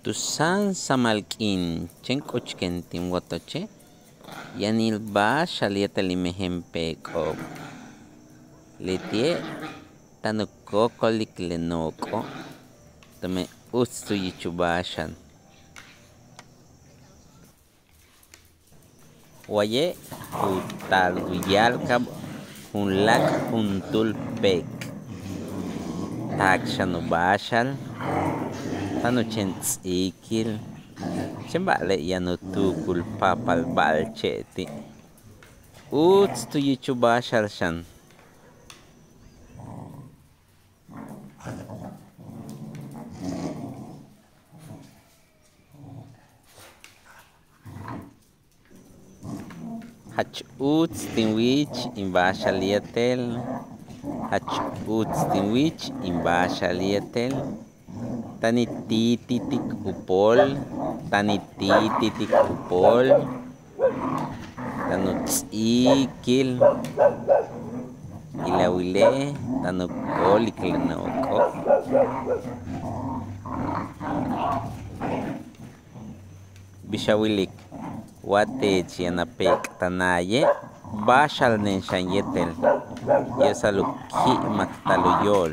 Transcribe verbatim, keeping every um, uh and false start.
Tu sáansamal k'iin chéen k'uchken tin wotoche' yanil báaxal yéetel in mejen peek'o'ob. Leti'e' táan u kóokolik le nook'o' tumen uts tu yich u báaxal. Waye' ku taal u yáalkab junláak' juntúul peek'. Taak xan u báaxal, táan u chéen ts'íikil, chéen ba'ale' yaan u tuukul páapal ba'alche' ti'. Uts tu yich u báaxal xan. Jach uts tin wich in báaxal yéetel, jach uts tin wich in báaxal yéetel. Táan in ti'iti'tik u pool, táan in ti'iti'tik u pool. Táan u ts'íikil, ilawile' táan u kóolik le nook'o'. Bix a wilik, wa teech yaan a peek'tana'aye', báaxalnen xan yéetel, yo'osal u ki'imaktal u yóol.